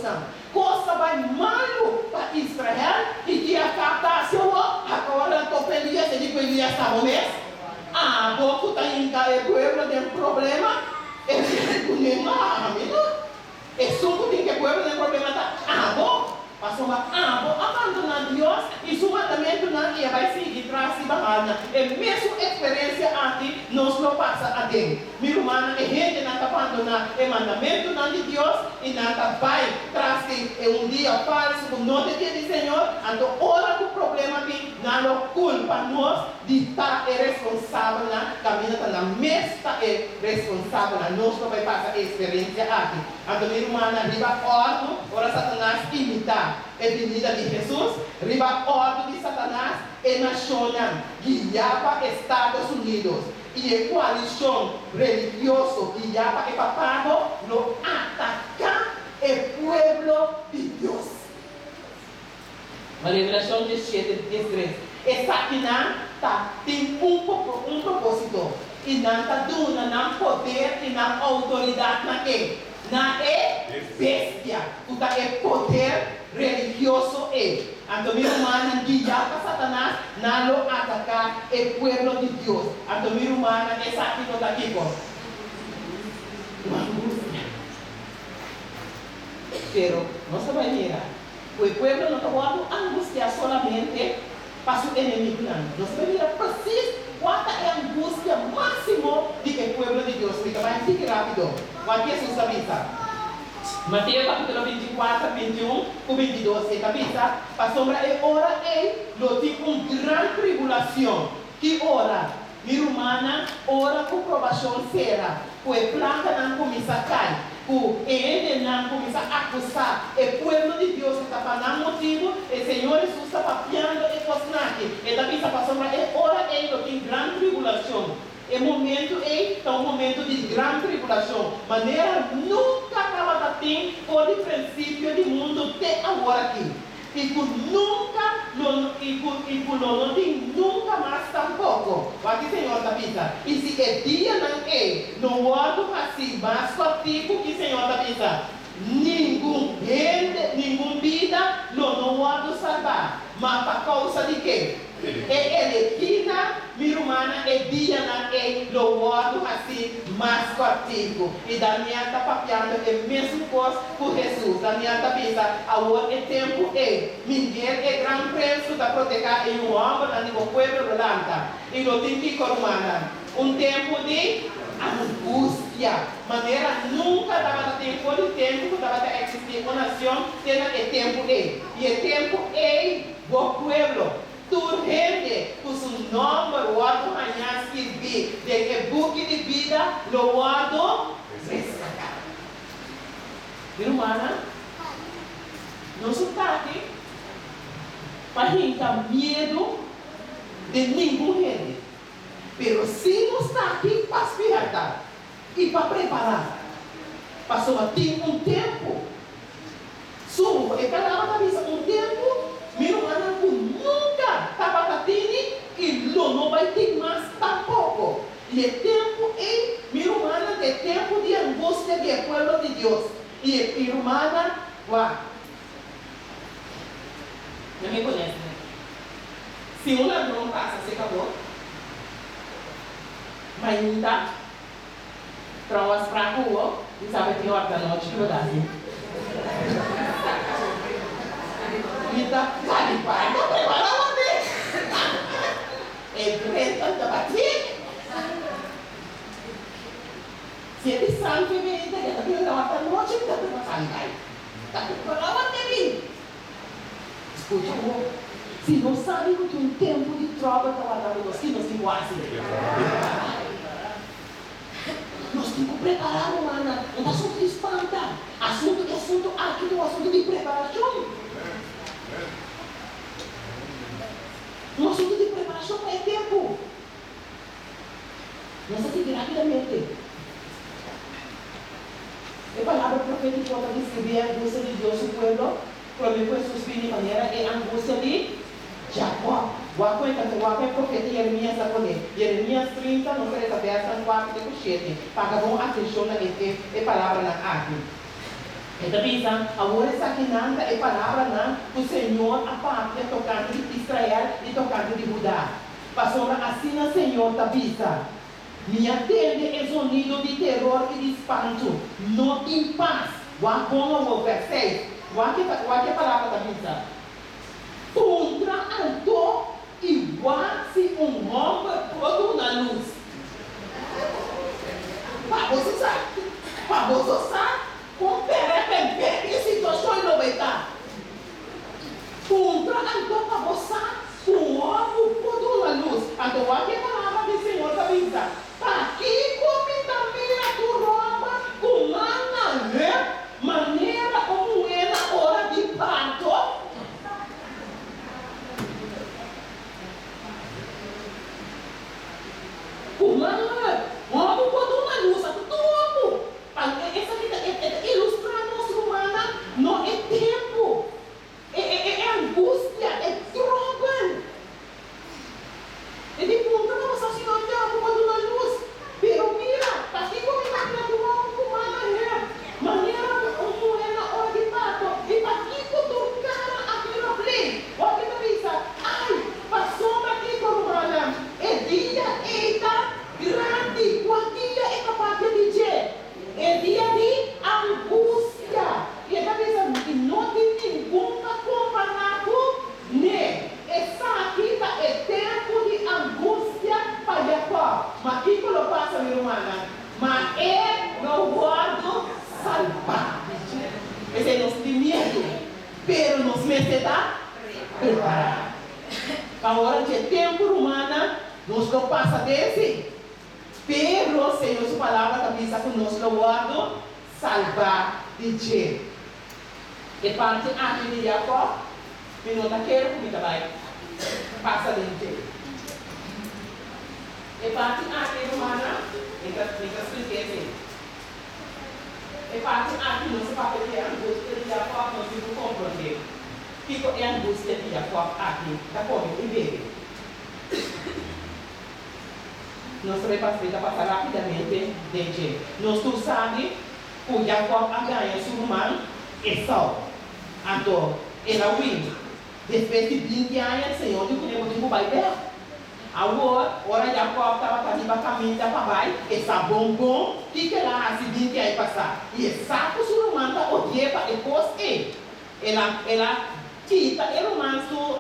kosnan. Kos a bai malu pa Israel i ki Akab ta hasi awor? Akab a rantó pa Elias e di ku Elias ta bo mes? Abo ku ta hinka e pueblo den problema? Elias di kuné, No, ami no. Esun ku tin ku e pueblo den problema ta abo, pasobra abo a bandoná Dios i su mandamentunan i a bai sigui tras di Baalnan. E mesun eksperensia aki nos lo pasa aden. Mi rumannan, e hendenan ta bandoná e mandamentunan di Dios i nan ta bai tras di e un dia falsu ku no ta e dia di Señor. Anto ora ku problema bin, nan lo kulpa nos di ta e responsabelnan, kaminda ta nan mes ta e responsabelnan. Nos lo bai pasa e eksperensia aki. Anto mi rumannan, riba òrdu, ora Satanas imitá e binida di Hesus, riba òrdu di Satanas, e nashonnan guiá pa Estados Unidos i e koalishon religioso guiá pa e papado lo ataká e pueblo di Dios. Ma Revelashon diesshete, diestres, Esakinan ta tin un un propósito, i nan ta duna nan poder i nan outoridat na ken? Na e bestia, ku ta e poder religioso ei. Anto mi rumannan, guiá pa Satanas, nan lo ataká e pueblo di Dios. Anto mi rumannan, esaki lo ta kiko? Un angustia. Pero nos ta bai mira ku e pueblo no ta wòrdu angustiá solamente pa su enemigunan. Nos ta bai mira presis kua ta e angustia máksimo di e pueblo di Dios. Mi ta bai sigui rápido. Wak Hesus a bisa. Mateo kapítulo 24, 21 ku 22, e ta bisa, Pasobra e ora ei lo tin un gran tribulashon. Ki ora? Mi rumannan, ora ku probashon sera, ku e plakanan kuminsá kai, ku e hendenan kuminsá akusá e pueblo di Dios ku ta pa nan motibu, e Señor Hesus ta papiando e kosnan aki. E ta bisa, Pasobra e ora ei lo tin gran tribulashon. E momentu ei ta un momentu di gran tribulashon, manera nunka tabata tin for di prinsipio di mundu te aworakí. I ku nunka lo i ku i ku lo no tin nunka mas tampoko. Wak e Señor ta bisa. I si e dianan ei no wòrdu hasí mas kòrtiku, ki Señor ta bisa, ningun hende, ningun bida lo no wòrdu salbá. Ma pa kousa di ke? E elegínan, mi rumannan, e dianan ei lo wòrdu hasí mas kòrtiku. I Daniel ta papiando e mesun kos ku Hesus. Daniel ta bisa, Awor e tempu ei, Miguel, e gran prens ku ta protehá e yu hòmbernan di bo pueblo lo lanta, i lo tin kiko, rumannan? Un tempu di angustia, manera nunka tabata tin for di tempu ku tabata eksistí un nacion te na e tempu ei. I e tempu ei, Bo pueblo, tur hende ku su nòmber wòrdu hañá skirbí den e buki di bida lo wòrdu reskatá. Mi rumannan, nos no ta aki pa hinka miedu den ningun hende, pero sí nos ta aki pa spièrta i pa prepará, pasobra tin un tempu Su, e palabra ta bisa un tempu, mi rumannan ku nunka tabata tini i lo no bai tin mas tampoko. I e tempu ei, mi rumannan, ta e tempu di angustia di e pueblo di Dios. I e, i rumannan, wak. Nan mi pone asina. Si un ladron pasa serka bo, mainta. Trouwens pra ku bo mi sabe tin ora ta nochi ku bo ta hasi. Mi ta kalipa ta prepara worde. E drenta ta bati. Si e bisan ke bini ta ta bini ora ta nochi mi ta prepara sali bai. Ta prepara worde mi. Skucha bo. Si nos sabi ku tin un tempu di tròbel ta wardando nos, ki nos tin ku hasi? Prepará. Nos tin ku prepará, rumannan. No ta asuntu di spanta. Asuntu, e asuntu aki ta un asuntu di preparashon. Un asuntu di preparashon pa e tempu. Nos ta sigui rápidamente. E palabra profétiko ta deskribí e angustia di Dios su pueblo promé ku Hesus bini manera e angustia di Jakòb. Wak ku e ta wak ku e profeta Yeremías a pone. Yeremías 30, nos ta lesa bèrsnan kuater te ku shete. Paga bon atenshon na e e palabranan aki. E ta bisa, Awor esakinan ta e palabranan ku señor a papia tokante di Israel i tokante di Huda. Pasobra asina señor ta bisa, Mi a tende e zonido di teror i di spantu. No tin pas. Wak bon awor, vèrs seis. Wak ke ta, wak ke palabra ta bisa. Puntra anto i wak si un hòmber por duna lus. Pa boso sa, pa boso sa kon pèrèpèmpè e situashon lo bai ta. Puntra anto pa bo sa ku un hòmber por duna lus. Anto wak e palabra di Señor ta bisa, Pakiko mi ta mira tur hòmber ku man na heup manera un muhé na ora di parto? Ku man heup, hòmber por duna lus a tur hòmber. Pa esaki ta e ta ilustrá nos rumannan no e tempu, e e angustia, e tròbel. E di puntra pa boso si no yabu pa duna lus. Pero mira, pakiko mi ta mira tur hòmber ku man a hèr, manera un muhé na ora di parto? I pakiko tur kara a bira blei? Wak e ta bisa, Ai, pasobra kiko, rumannan? E dia ei ta grandi. Kua dia e ta papia di dje? E dia di angustia. I e ta bisa, I no tin ningun pa kompará ku Ne, esaki ta e tempu di angustia pa Jakòb. Ma kiko lo pasa, mi rumannan? Ma e lo wòrdu salbá di dje. P'esei nos tin miedu, pero nos mester ta prepará. Pa ora dje tempu, rumannan, nos lo pasa den si. Pero Señor su Palabra ta bisa ku nos lo wòrdu salbá di dje. E parti aki di Jakòb, mi no ta kere ku mi ta bai pasa den dje. E parti aki, rumannan, mi ta mi ta splik'é si. E parti aki nos a papia di e angustia di Jakòb, nos tin ku komprondé kiko e angustia di Jakòb aki ta kome i bebe. Nos ta bai pasa, mi ta pasa rápidamente den dje. Nos tur sabi ku Jakòb a gaña su ruman Esau. Anto el a hui. Despues di binti aña, Señor di kuné, Bo tin ku bai bèk. Awor, ora Jakòb tabata riba kaminda pa bai, e sa bon bon kiko el a hasi binti aña pasá, i e sa ku su ruman ta odi'é pa e kos ei. El a, el a kita e ruman su.